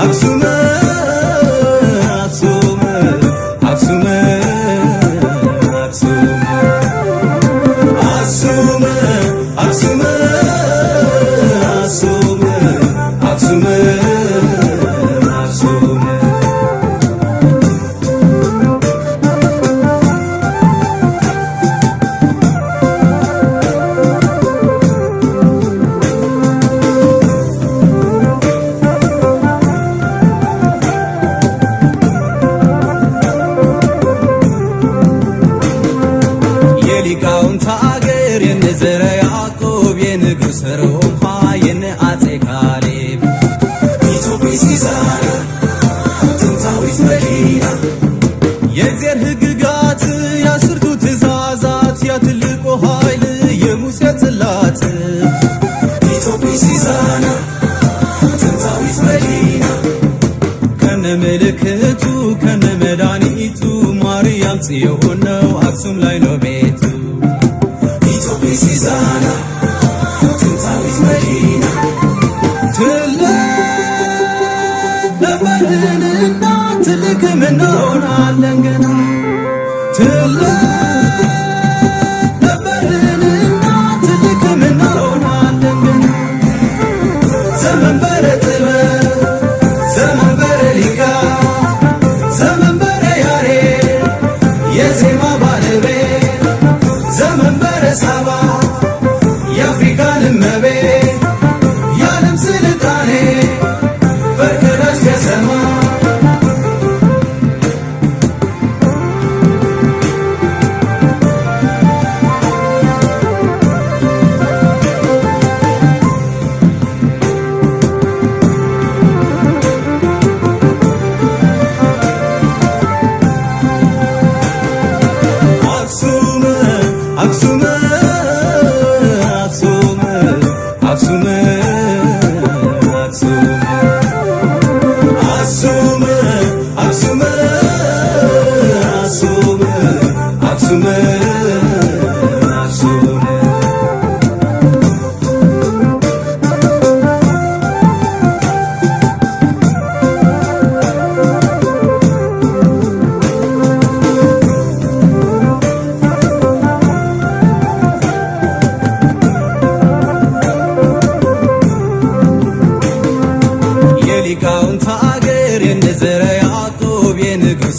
አክሱም አክሱም አክሱም አክሱም አክሱም አክሱም አክሱም አክሱም አክሱም። የሊቃውንት አገር የነ ዘርዓ ያዕቆብ፣ የንጉሥ ሮምሃ፣ የነ አፄ ካሌብ። ኢትዮጵስ ይዛና ጥንታዊት መዲና። የእግዚአብሔር ሕግጋት፣ የአስርቱ ትእዛዛት፣ ያ ትልቁ ኃይል የሙሴ ጽላት። ኢትዮጵስ ይዛና ጥንታዊት መዲና። ከነ ምልክቱ ከነ መድኃኒቱ፣ ማርያም ጽዮን ነው፣ አክሱም ላይ ነው ቤቱ። ኢትዮጵስ ይዛና ጥንታዊት መዲና። ትልቅ ነበርንና ትልቅም እንሆናለን ገና። ትልቅ ነበርንና ትልቅም እንሆናለን ገና። ዘመንበረ ጥበብ፣ ዘመንበረ ሊቃት፣ ዘመንበረ ያሬድ የዜማ ባለቤት፣ ዘመንበረ ሳባ የአፍሪካን እመቤት፣ የዓለም ስልጣኔ ፈርቀዳጅ ከተማ። አክሱም አክሱም አክሱም አክሱም አክሱም አክሱም አክሱም አክሱም አክሱም አክሱም። የሊቃውንት አገር የነ ዘርዓ ያዕቆብ፣ የንጉሥ